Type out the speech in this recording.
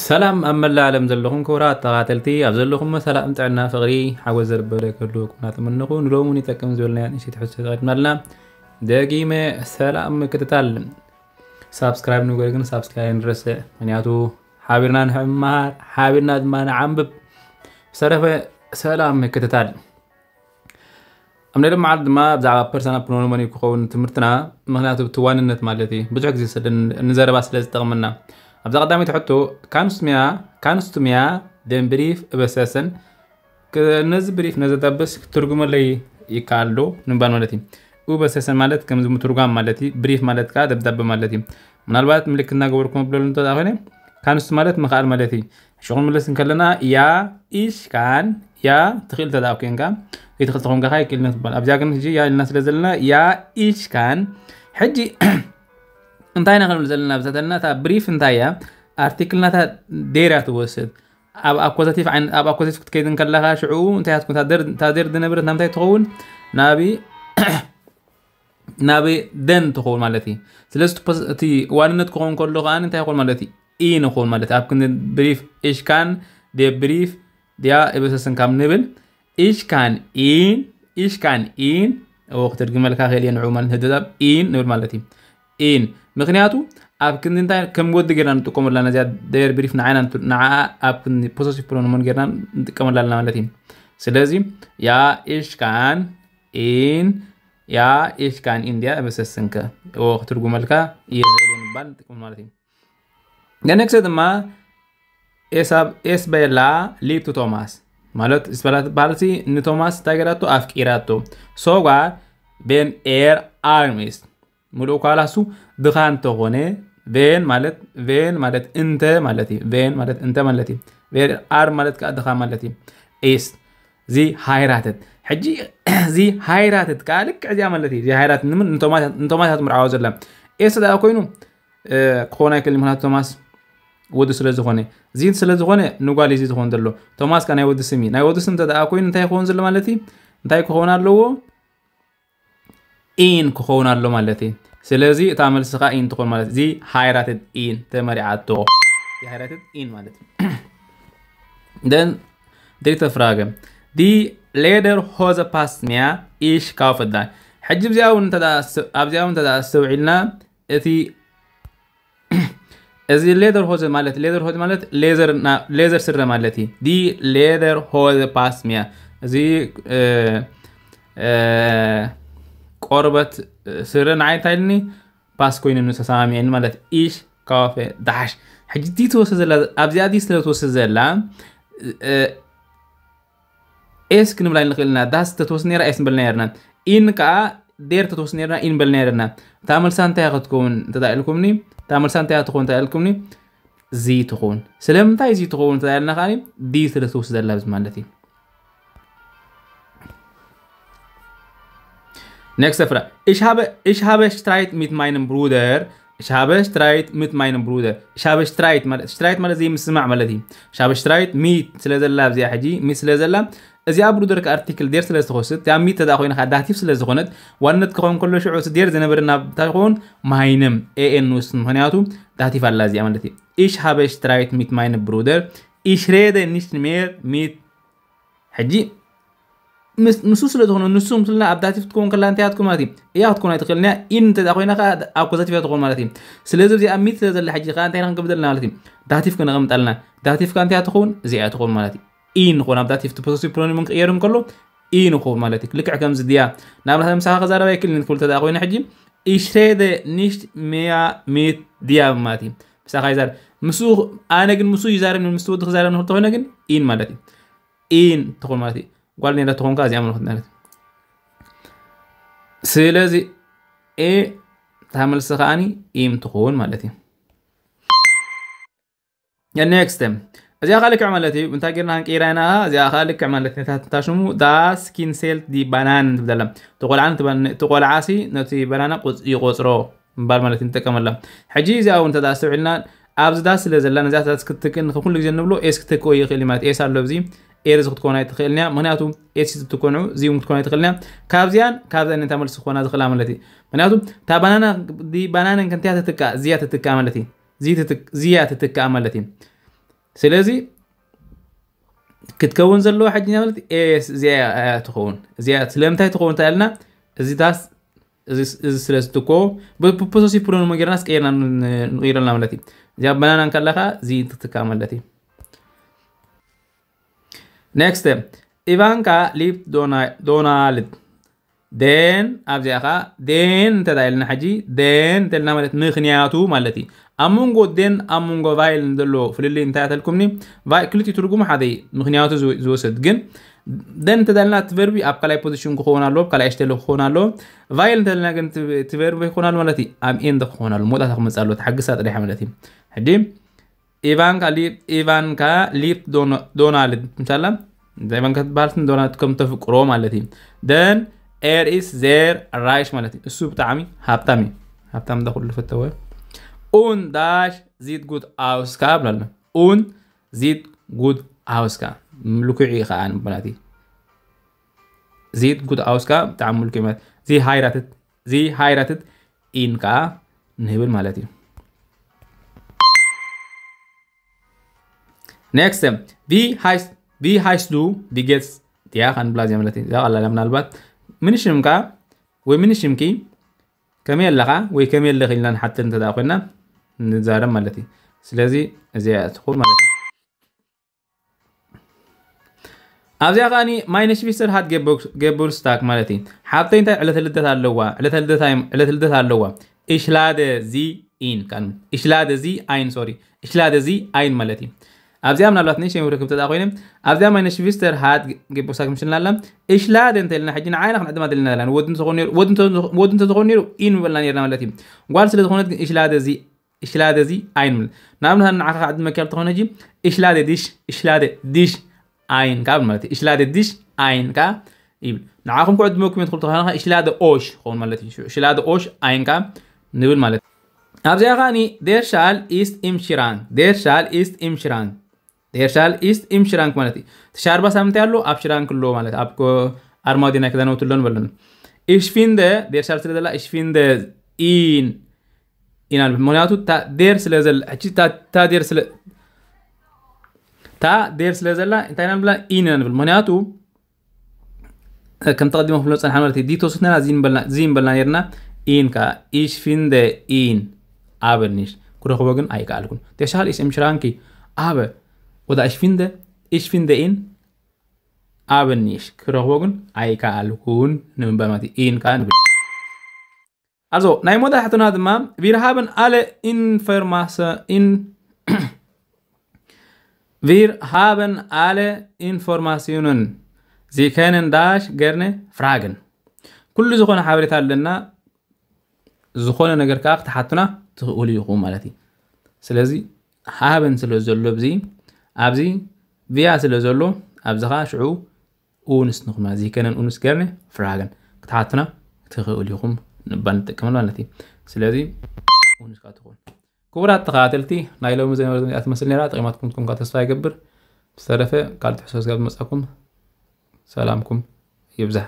ሰላም ኣብ መላእ ዓለም ዘለኹም ክቡራት ተኸታተልቲ፣ ኣብ ዘለኹም ሰላም፣ ጥዕና፣ ፍቕሪ፣ ሓጎስ ዘርበለ ክህልወኩም እናተመነኹ፣ ንሎሚ እውን ይጠቅም ዝበልናዮ ንእሽተይ ትሕዝቶ ተቐዲምና ኣለና። ደጊመ ሰላም ምክትታል። ሳብስክራይብ ንግበር ግን ሳብስክራይብ ንረስዕ፣ ምክንያቱ ሓቢርና ንመሃር፣ ሓቢርና ድማ ንዓንብብ። ብዝተረፈ ሰላም ምክትታል። ኣብ ናይ ሎም መዓልቲ ድማ ብዛዕባ ፐርሰናል ፕሮኖመን እዩ ክኸውን ትምህርትና፣ ምክንያቱ እቲ ዋንነት ማለት እዩ ብዙሕ ግዜ ስለ ን-፣ ንዘረባ ስለ ዝጠቕመና። ኣብዛ ቀዳመይቲ ሕቶ፣ ካንስቱሚያ፣ ካንስቱሚያ ደን ብሪፍ እበሰሰን፣ ክ-፣ ነዚ ብሪፍ ነዚ ጠብስ ክትርጉመለይ ይከኣል ዶ ንምባል ማለት እዩ። እበሰሰን ማለት ከምዚ ምትርጓም ማለት እዩ፣ ብሪፍ ማለት ከዓ ደብዳበ ማለት እዩ። ምናልባት ምልክት እናገበርኩም ኣብለሉ እንተ ደኣ ኮይነ፣ ካንስቱ ማለት ምኽኣል ማለት እዩ። ሽኹን ምልስ እንከለና፣ ያ ኢሽ ካን፣ ያ ትኽእል እንተ ደኣ ኮይንካ፣ ዘይትኽእል ተኾንካ ኸዓ ይክእል ትባል። ኣብዚኣ ግን ሕጂ ያ ኢልና ስለ ዘለና፣ ያ ኢሽ ካን። ሕጂ እንታይ ኢና ክንብል ዘለና? ብዛተልና እታ ብሪፍ እንታይ እያ? ኣርቲክል ናታ ዴር እያ ትወስድ። ኣብ ኣኮዛቲቭ ዓይን-፣ ኣብ ኣኮዛቲቭ ክትከይድ እንከለኻ ሽዑ እንታይ እያ ትኮን? እታ ዴር፣ እታ ዴር ዝነበረት ናብ እንታይ ትኸውን? ናቢ፣ ናቢ ደን ትኸውን ማለት እዩ። ስለዚ እቲ ፖስ-፣ እቲ ዋንነት ክኸውን ከሎ ከኣ እንታይ ይኸውን ማለት እዩ? ኢን ይኸውን ማለት እዩ። ኣብ ክንዲ ብሪፍ ኢሽ ካን፣ ደ ብሪፍ፣ ዲያ እበሰስን ካብ ንብል፣ ኢሽ ካን ኢን፣ ኢሽ ካን ኢን፣ እዎ ክትርግመልካ ክእል እየ ንዑ ማለት ንህደዳብ ኢን ንብል ማለት እዩ። ኢን። ምክንያቱ ኣብ ክንዲ እንታይ ከም ወዲ ጌርና ንጥቀመላ ነዚኣ ደየር ብሪፍ ንዓይና ንቱ-፣ ንዓኣ ኣብ ክንዲ ፖሰሲቭ ፕሮኖመን ጌርና ንጥቀመላ ኣለና ማለት እዩ። ስለዚ ያ ኢሽ ካን ኢን፣ ያ ኢሽ ካን ኢን ዲያ እበሰስንከ። እዎ ክትርጉመልካ እየ ዝኽእል እየ ንባል ንጥቀም ማለት እዩ። ነክሰ ድማ ኤስ ኣብ-፣ ኤስ በላ ሊብ ቱ ቶማስ። ማለት ኤስ በላ ትበሃል ሲ ንቶማስ እንታይ ገይራቶ? ኣፍቂራቶ። ሶጓር ቤን ኤር ኣርሚስ። ሙሉእ ኳላሱ ድኻ እንተኾነ፣ ቬን ማለት፣ ቬን ማለት እንተ ማለት እዩ። ቬን ማለት እንተ ማለት እዩ። ቬን ኣር ማለት ከዓ ድኻ ማለት እዩ። ኤስ፣ ዚ ሃይራትድ። ሕጂ፣ ዚ ሃይራትድ ከዓ ልክዕ እዚኣ ማለት እዩ። ዚ ሃይራትድ ንምን? ንቶማስ፣ ንቶማስ እያ ትምርዓዎ ዘላ። ኤስ ደኣ ኮይኑ፣ እ፣ ክኸውን ኣይክእልን፣ ምኽንያቱ ቶማስ ወዲ ስለ ዝኾነ። ዚ ስለ ዝኾነ ንጓል እዩ ዚ ዝኾን ዘሎ። ቶማስ ከ ናይ ወዲ ስም እዩ። ናይ ወዲ ስም እንተ ደኣ ኮይኑ እንታይ ይኸውን ዘሎ ማለት እዩ? እንታይ ክኸውን ኣለዎ? ኢን ክኸውን ኣሎ ማለት እዩ። ስለዚ እታ መልሲ ከኣ ኢን ትኾን ማለት እዩ። ዚ ሃይራትድ ኢን ተመሪዓቶ። ዚ ሃይራትድ ኢን ማለት እዩ። ደን ድሪተ ፍራገ። ዲ ሌደር ሆዘ ፓስት ሚያ ኢሽ ካውፈዳ። ሕጂ ኣብዚኣ እውን እንተ ደኣ ኣስ-፣ ኣብዚኣ እውን እንተ ደኣ ኣስተውዒልና እቲ፣ እዚ ሌደር ሆዘ ማለት፣ ሌደር ሆዘ ማለት ሌዘር ና-፣ ሌዘር ስረ ማለት እዩ። ዲ ሌደር ሆዘ ፓስት ሚያ። እዚ፣ እ፣ እ፣ ቆርበት ስረ ንዓይ እንታይ ኢልኒ? ፓስ ኮይኑ ንሱ ተሰማሚዕኒ ማለት ኢሽ ካፌ ዳሽ። ሕጂ ዲ ትወስድ ዘላ፣ ኣብዚኣ ዲ ስለ ትወስድ ዘላ፣ እ፣ ኤስ ክንብላ ንኽእል ኢና። ዳስ ተትወስድ ነይራ ኤስ ንበልና ነርና። ኢን ከኣ ዴር ተትወስድ ነርና ኢን በልና ነርና። እታ መልሳ እንታይ እያ ክትከውን እንተ ኢልኩምኒ? እታ መልሳ እንታይ እያ ትኸውን እንተ ኢልኩምኒ? ዚ ትኸውን። ስለምንታይ ዚ ትኸውን እንተ ኢልና ከኣ ዲ ስለ ትወስድ ዘላ ማለት እዩ። ኔክስት ፍራ። Ich habe, ich habe Streit mit meinem Bruder. Ich habe Streit mit meinem Bruder. Ich habe Streit ማለት፣ ስትራይት ማለት ዘይምስማዕ ማለት እዩ። Ich habe Streit mit ስለ ዘላ ኣብዚኣ ሕጂ፣ ሚት ስለ ዘላ፣ እዚኣ ብሩደር ከ ኣርቲክል ዴር ስለ ዝተኸስት፣ እዚኣ ሚት ተደኣ ኮይና ከኣ ዳቲቭ ስለ ዝኾነት፣ ዋንነት ክኸውን ከሎ ሽዑ እቲ ዴር ዝነበረ ናብ እንታይ ይኸውን? ማይንም፣ ኤኤን ንውስን፣ ምኽንያቱ ዳቲቭ ኣላ እዚኣ ማለት እዩ። Ich habe Streit mit meinem Bruder. Ich rede nicht mehr mit ሕጂ ምስ-፣ ንሱ ስለ ዝኾነ፣ ንሱ ምስልና ኣብ ዳቲቭ ክትከውን ከላ እንታይ እያ ትከውን ማለት እዩ? እያ ክትከውን ኣይትኽእልን እያ። ኢን እንተ ደኣ ኮይና ከኣ ኣኮዛቲቭ እያ ትኸውን ማለት እዩ። ስለዚ ኣብዚኣ ሚት ስለ ዘላ ሕጂ ከኣ እንታይ ኢና ክንገብር ዘለና ማለት እዩ? ዳቲቭ ክነቐምጥ ኣለና። ዳቲቭ ከኣ እንታይ እያ ትኸውን? እዚኣ እያ ትኸውን ማለት እዩ። ኢን ንኾን ኣብ ዳቲቭ እቲ ፖሰሲቭ ፕሮኖመን ክቕየር እንከሎ ኢን ንኾን ማለት እዩ። ልክዕ ከምዚ ድያ። ንኣብነት ምሳኻ ክዛረብ ኣይክእልን ክብል እንተ ደኣ ኮይነ ሕጂ፣ Ich rede nicht mehr mit dir ማለት እዩ። ምሳኻ ይዛረብ። ምስኡ፣ ኣነ ግን ምስኡ ይዛረብ፣ ምስ ወዲ ክዛረብ ንኽእል ተኾይነ ግን ኢን ማለት እዩ። ኢን ትኾን ማለት እዩ። ጓል ኔራ ትኾን ከኣ እዚኣ ምልክት ማለት እዩ። ስለዚ ኤ እታ መልሲ ከኣኒ ኢም ትኾን ማለት እዩ። ኔክስት። እዚኣ ከኣ ልክዕ ማለት እዩ። እንታይ ጌርና ክንቅይራ ኢና? እዚኣ ከኣ ልክዕ ማለት እዩ። እታ ሽሙ ዳስ ኪንሴልት ዲ ባናን ትብል ዘላ። እቲ ቆልዓ ነቲ ባን-፣ እቲ ቆልዓ ሲ ነቲ ባናና ቁጽ-፣ ይቆጽሮ ምባል ማለት እዩ፣ ንጥቀመላ። ሕጂ እዚኣ እውን እንተ ደኣ ኣስተውዒልና፣ ኣብዚ ዳስ ስለ ዘላ፣ ነዚኣ ዳስ ክትክእ ንኹሉ ግዜ ንብሎ፣ ኤስ ክትክኦ ይኽእል እዩ ማለት፣ ኤስ ኣሎ ኣብዚ፣ ኤር እዚ ክትኮን ኣይትኽእልን እያ። ምኽንያቱ ኤስ ትትኮን፣ እዚ እውን ክትኮን ኣይትኽእልን እያ። ካብዚኣን፣ ካብዚኣን እታ መልሲ ክኾና ዝኽእላ ማለት እዩ። ምኽንያቱ እታ ባናና፣ ዲ ባናነን ከንቲያ ትትካእ፣ እዚኣ ትትካእ ማለት እዩ። እዚ ትትክ-፣ እዚኣ ትትካእ ማለት እዩ። ስለዚ ክትከውን ዘለዋ ሕጂ ማለት ኤስ እዚኣ እያ ትኸውን። እዚኣ ስለምንታይ ትኸውን ተልና እዚታስ እዚ ስለ ዝትኮ ብፖሰሲቭ ፕሮኖን ጌርና ስቀይርና ንቕይረልና ማለት እዩ። እዚኣ በናና እንከለኻ እዚ ትትካ ማለት እዩ። ኔክስት ኢቫንካ ሊፕ ዶናልድ ደን ኣብዚኣ ኸዓ ደን እንተዳ ኢልና ሕጂ ደን እንተልና ማለት ምክንያቱ ማለት እዩ። ኣብ መንጎ ደን ኣብ መንጎ ቫይል ዘሎ ፍልልይ እንታይ ተልኩምኒ? ክልቲኡ ትርጉሙ ሓደ እዩ። ምክንያቱ ዝወስድ ግን ደን እንተዳልና እቲ ቨርቢ ኣብ ካልኣይ ፖዚሽን ክኸውን ኣለዎ፣ ኣብ ካልኣይ ሽተለ ክኸውን ኣለዎ። ቫይል እንተልና ግን እቲ ቨርቢ ክኸውን ኣሎ ማለት እዩ። ኣብ ኤንድ ክኸውን ኣሎ፣ መውጣእታ ክመፅእ ኣለዎ፣ ተሓግሳ ጥሪሓ ማለት እዩ። ሕጂ ኢቫንካ ሊፕ ኢቫንካ ሊፕ ዶናልድ ምሳላ ኢቫንካ ትበሃል ዶናልድ ከም ተፍቅሮ ማለት እዩ። ደን ኤር ኢስ ዜር ራይሽ ማለት እዩ። እሱ ብጣዕሚ ሃብታም እዩ። ሃብታም እንዳ ኩሉ ፈተወ ኡን ዳሽ ዚት ጉት ኣውስካ ብላለ ኡን ዚት ጉት ኣውስካ ምልኩዕ እዩ ከዓ ንበላት እዩ። ዚት ጉት ኣውስካ ብጣዕሚ ምልኩዕ ማለት ዚ ሃይራትት ዚ ሃይራትት ኢን ከዓ ንህብል ማለት እዩ። ኔክስት ቪ ሃይስ ቪ ሃይስ ዱ ቪ ጌትስ ያ ከንብላ እዚኣ ማለት እዩ። እዛ ቀላል ምናልባት ምን ሽምካ ወይ ምን ሽምኪ ከመይ ኣለኻ ወይ ከመይ ኣለኺ ኢልና ንሓትት እንተ ኮይና ንዛረብ ማለት እዩ። ስለዚ እዚኣ ትኹን ማለት እዩ። ኣብዚኣ ከዓኒ ማይነ ሽቪስተር ሃት ጌቡርስታክ ማለት እዩ። ሓብተይ እንታይ ዕለተ ልደት ኣለዋ ዕለተ ልደት ኣለዋ እሽላደ ዚ ኢን ኢሽላደ ዚ ኣይን ሶሪ እሽላደ ዚ ኣይን ማለት እዩ። ኣብዚኣ ምናልባት ንእሽተይ ርክብ ተዳ ኮይነ ኣብዚኣ ማይነ ሽቪስተር ሃት ጌቡርስታክ ምሽልና ኣላ እሽላደ እንተ ኢልና ሕጂ ንዓይና ክንዕድማ ደልና ዘለና ወዲ እንተዝኾን ነይሩ ኢን ምበልና ነርና ማለት እዩ። ጓል ስለ ዝኾነት ግን እሽላደ ዚ እሽላደ እዚ ኣይን ንኣብነት ንዓኻ ክዕድመካ ተኾነ ሕጂ እሽላደ ዲሽ እሽላደ ዲሽ ኣይን ካብ ማለት እሽላደ ዲሽ ኣይን ካ ይብል። ንዓኹም ክዕድመኩም እየ ትኽእሉ ተኾነ እሽላደ ኦሽ ክኸውን ማለት እዩ። እሽላደ ኦሽ ኣይን ካ ንብል ማለት ኣብዚኣ ከዓኒ ዴርሻል ኢስት ኢም ሽራንክ ዴርሻል ኢስት ኢም ሽራንክ ዴርሻል ኢስት ኢም ሽራንክ ማለት እዩ። ተሻርባ ሳምንት ያሉ ኣብ ሽራንክ ኣሎ ማለት ኣብ ኣርማዲ ናይ ክዳን ወትሎ ንበለን ኢሽፊንደ ዴርሻል ስለ ዘላ ኢሽፊንደ ኢን ኢና ንብል። ምክንያቱ ታ ዴር ስለ ዘላ ሕጂ ታ ዴር ስለ ታ ዴር ስለ ዘላ እንታይ ኢና ንብላ ኢን ኢና ንብል። ምክንያቱ ከም ተቐዲሞ ክፍሎ ጸንሓ ማለት እዩ። ዲቶ ስትና ዚን በልና ዚን በልና ነርና ኢን ካ ኢሽ ፊንደ ኢን ኣበ ኒሽ ክረኽቦ ግን ኣይከኣልኩን። ተሻል ኢስ እምሽራንኪ ኣበ ወዳ ኢሽ ፊንደ ኢሽ ፊንደ ኢን ኣበ ኒሽ ክረኽቦ ግን ኣይከኣልኩን ንምባል ማለት እዩ። ኢን ካ ንብል Also ናይ ሞዳ ሕትና ድማ wir haben alle Informationen wir haben alle Informationen Sie können das gerne fragen ኩሉ ዝኾነ ሓበሬታ ኣለና። ዝኾነ ነገር ከዓ ክትሓቱና ትኽእሉ ኢኹም ማለት እዩ። ስለዚ haben ስለ ዘሎ ብዚ ኣብዚ via ስለ ዘሎ ኣብዚ ከዓ ሽዑ uns ንኹና Sie können uns gerne fragen ክትሓቱና ትኽእሉ ኢኹም ንባል ንጥቀመሉ ማለት እዩ። ስለዚ uns ከዓ ትኹን ክቡራት ተኸታተልቲ ናይ ሎሚ ዘነበረ እዚኣ ትመስል ነራ። ጠቂማትኩም ትኩም ተስፋ ይገብር። ዝተረፈ ካልእ ትሕሶ ስጋብ ዝመጻኩም ሰላምኩም ይብዛሕ።